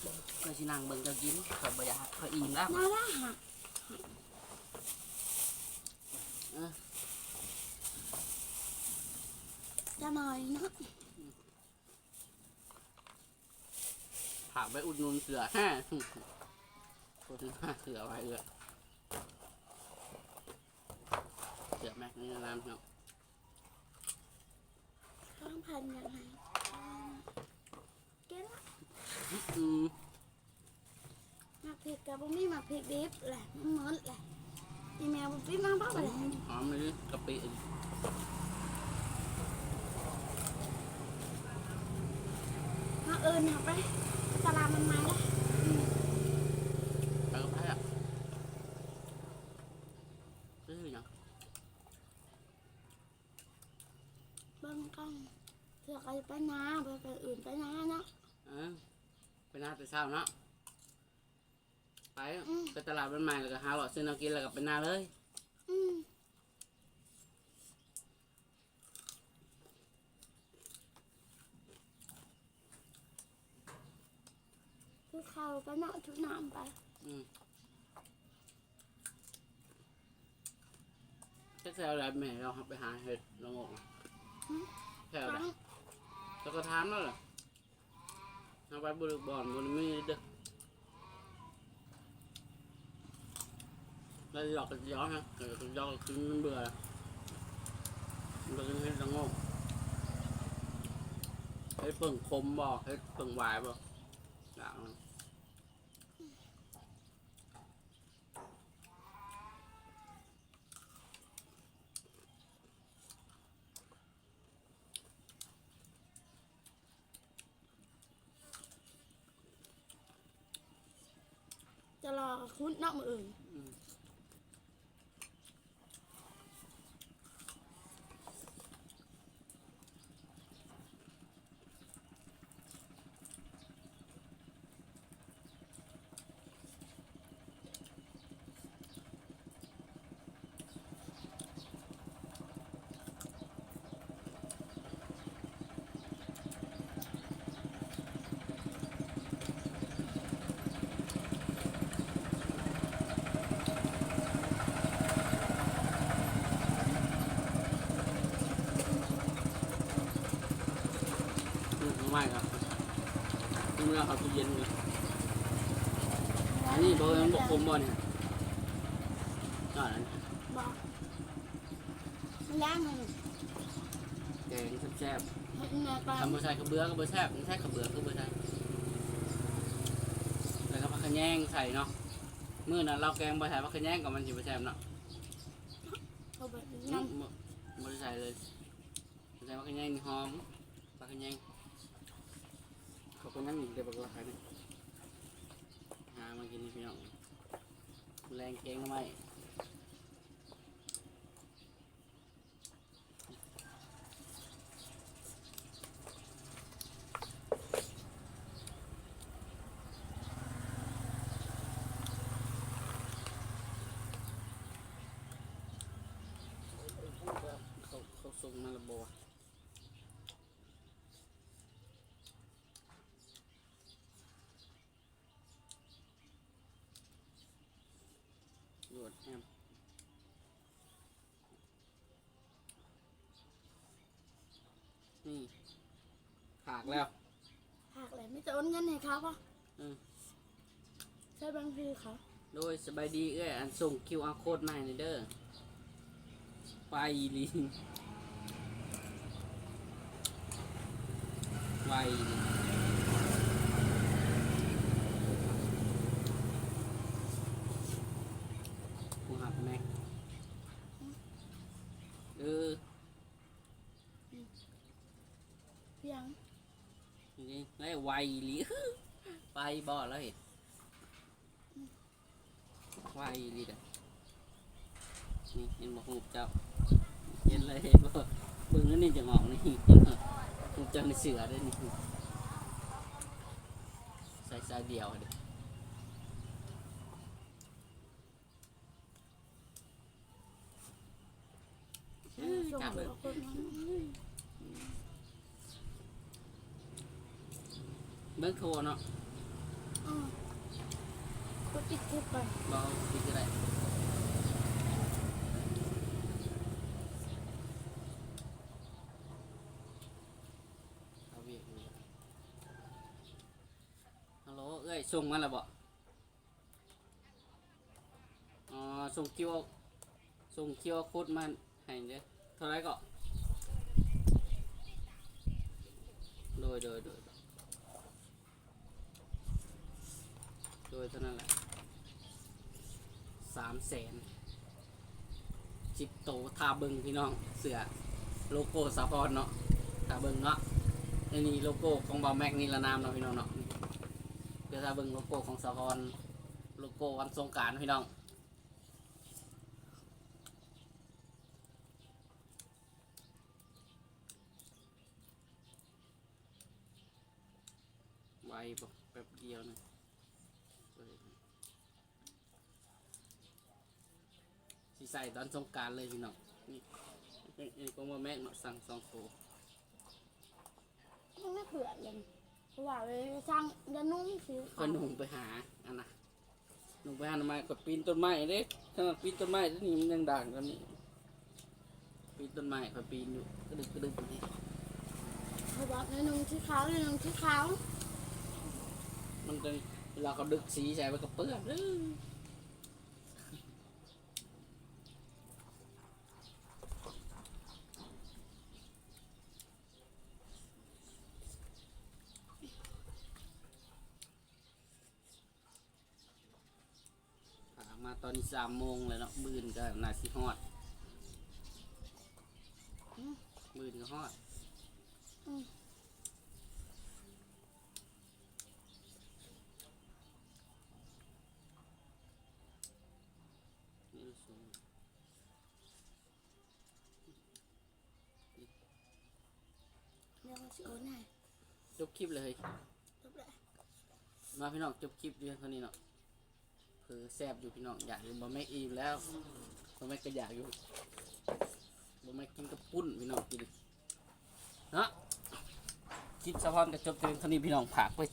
ຂ້ອຍຊິນັ່ງເບິ່ງເຈົ້າກິນ ຂ້ອຍບໍ່ຢາກ ຂ້ອຍອີ່ມແລ້ວ ມາລະຫະ ເອີ ຈະໜ້ອຍເນາະ. ຝາກໄປອຸດໜູນເສືອແທ້ ໂຄສະນາເສືອໄວ້ເອື້ອຍ ເສືອແມັກນີ້ນານເນາະ ຕ້ອງພັນຍັງໄງ ເກັ່ງລະ ອືມ. ໝາກພິກກະບໍ່ມີ ໝາກພິກດິບແຫຼະ ມັນໝົດແຫຼະ ອີແມ່ບໍ່ປິດມາເວົ້າແຫຼະ ອືມ ຫອມອີ່ຫຼີ ກະປິ ມື້ອື່ນເຮົາໄປຕະຫຼາດມັນໃໝ່ເດ້ ອືມ ໄປກໍໄປອະ ຊື້ຫຍັງ ເບິ່ງກ່ອນ ເທື່ອກໍຊິໄປນາ ໄປ ໄປອື່ນໄປນາເນາະ ເອີ ໄປນາແຕ່ເຊົ້າເນາະ. ໄປ ອືມ ໄປຕະຫຼາດບ້ານໃໝ່ ແລ້ວກໍຫາເລາະຊື້ແນວກິນ ແລ້ວກໍໄປນາເລີຍ ອືມ ຊື້ເຂົ້າໄປເນາະ ຖືນ້ຳໄປ ອືມ ຈັກແຖວໃດແມ່ເຮົາໄປຫາເຫັດລະໂງກ ຫື ແຖວໃດ ແລ້ວກໍຖາມລາວແຫຼະ. ເຮົາໄປບໍ່ຖືກບ່ອນ ບໍ່ໄດ້ມີເດີ້ ແລ້ວຢອກກໍຢອກຮະ ຢອກກິນຈົນເບື່ອ ມັນກໍກິນເຫັດລະໂງກ ເຫັດເຜິ້ງຂົມບໍ່ ເຫັດເຜິ້ງຫວາຍບໍ່ ຢາກ ຈະລໍຂຸດເນາະມື້ອື່ນ ອືມ. ອືມ ເອົາໄວ້ເນາະ ເມື່ອເອົາຕູ້ເຢັນຢູ່ ອັນນີ້ບໍ່ ມັນບໍ່ຂົມບໍ່ນີ້ ກໍອັນ ບໍ່ ມັນແລ້ງ ແກງແຊບໆ ເຮັດແນວ ຄັນບໍ່ໃສ່ເຂົ້າເບືອກໍບໍ່ແຊບ ມັນໃສ່ເຂົ້າເບືອຄືບໍ່ໃສ່ ແລ້ວກໍຜັກຂະແຍງໃສ່ເນາະ ມື້ນັ້ນລາວແກງບໍ່ໃສ່ຜັກຂະແຍງກໍມັນຊິບໍ່ແຊບເນາະ ອືມ ບໍ່ ບໍ່ໄດ້ໃສ່ເລີຍ ແຕ່ວ່າຂະແຍງນີ້ຫອມ ປາຂະແຍງ ເຂົາກໍຍັງອີກເດ້ ບັກຫຼາຍນີ້ ຫາມາກິນນີ້ພີ່ນ້ອງ ແລງແກງໜໍ່ໄມ້ ເຂົາ ເຂົາສົ່ງມາແລ້ວບໍ່ວະ? ໂຫຼດແຮງ ນີ້ ພາກແລ້ວ ພາກແລ້ວ ມີແຕ່ໂອນເງິນໃຫ້ເຂົາບໍ່? ອືມ ໃຊ້ບັນຊີເຂົາ ໂດຍ ສະບາຍດີເອື້ອຍ ອັນສົ່ງຄິວອາໂຄດມາໃຫ້ແດ່ເດີ ໄວອີ່ຫຼີ ໄວອີ່ຫຼີ ຜູ້ຮັບແມັກ ເອີ ອືມ ຫຍັງ? ນີ້ໄດ້ໄວອີ່ຫຼີ ໄວບໍ່ລາວເຮັດ ອືມ ໄວອີ່ຫຼີເດ້ ນີ້ເຫັນບໍ່? ຮູບເຈົ້າ ເຫັນເລີຍ ເຫັນບໍ່? ເບິ່ງອັນນີ້ຈັ່ງອອກນີ້ ເຫັນບໍ່? ຮູບເຈົ້າໃນເສື້ອເດ້ນີ້ ໃສ່ສາຍດຽວເດ້. ເອີ ຈັບເບິ່ງ ເບິ່ງໂທເນາະ ກດປິດຄລິບກ່ອນ. ບໍ່ ປິດກໍໄດ້. ເອົາວຽກຢູ່. ຮັລໂຫຼ ເອື້ອຍ ສົ່ງມາແລ້ວບໍ່? ອໍ ສົ່ງຄິວ ສົ່ງຄິວໂຄດມາໃຫ້ເດີ້. ເທົ່າໃດເກາະ? ໂດຍ ໂດຍ ໂດຍ ໂດຍ ເທົ່ານັ້ນແຫຼະ ສາມແສນ ສິບໂຕ. ຖ້າເບິ່ງພີ່ນ້ອງ ເສື້ອໂລໂກ້ສາພອນເນາະ ຖ້າເບິ່ງເນາະ. ອັນນີ້ໂລໂກ້ຂອງບ່າວແມັກນິລະນາມເນາະ ພີ່ນ້ອງເນາະ. ດຽວຖ້າເບິ່ງໂລໂກ້ຂອງສາພອນ ໂລໂກ້ວັນສົງການ ພີ່ນ້ອງ. ໄວບໍ່ ແປັບດຽວນະ. ເອີ ຊິໃສ່ຕອນສົງການເລີຍພີ່ນ້ອງ. ນີ້ ນີ້ຂອງບ່າວແມັກເນາະ ສັ່ງສອງໂຕ. ມັນໄມ່ເປື້ອນເລີຍ ເພາະວ່າໄປສັ່ງຢານຸ່ງຊິ ຂ້ອຍນຸ່ງໄປຫາ ອັນນະ ໜູໄປຫາໜໍ່ໄມ້ ຂ້ອຍປີນຕົ້ນໄມ້ເດ້. ຂະໜາດປີນຕົ້ນໄມ້ຕົວນີ້ມັນຍັງດ່າງກວ່ານີ້. ປີນຕົ້ນໄມ້ຂ້ອຍປີນຢູ່ກະດຶກກະດຶກນີ້. ຂ້ອຍບອກໃນໜຸ່ງທີ່ຂາວ ໃນໜຸ່ງທີ່ຂາວ ມັນຈະ ເວລາເຂົາດຶກສີໃສ່ມັນກໍເປື້ອນເດີ້. ອ່າ ມາຕອນນີ້ສາມໂມງແລ້ວເນາະ ມື້ອື່ນກໍໜ້າຊິຮອດ. ອືມ ມື້ອື່ນກໍຮອດ. ອືມ ນີ້ສູງ. ດຽວຊິໂອນໃຫ້. ຈົບຄລິບເລີຍ. ຈົບແລ້ວ. ມາພີ່ນ້ອງ ຈົບຄລິບພຽງເທົ່ານີ້ເນາະ. ເຜີແຊບຢູ່ພີ່ນ້ອງ ຢາກຢູ່. ບໍ່ແມ່ນອີ່ມແລ້ວ ບໍ່ແມ່ນກໍຢາກຢູ່. ບໍ່ແມ່ນກິນກະປຸ້ນພີ່ນ້ອງ ກິນເນາະ. ຄລິບສາພອນກໍຈົບພຽງເທົ່ານີ້ພີ່ນ້ອງ. ຝາກໄວ້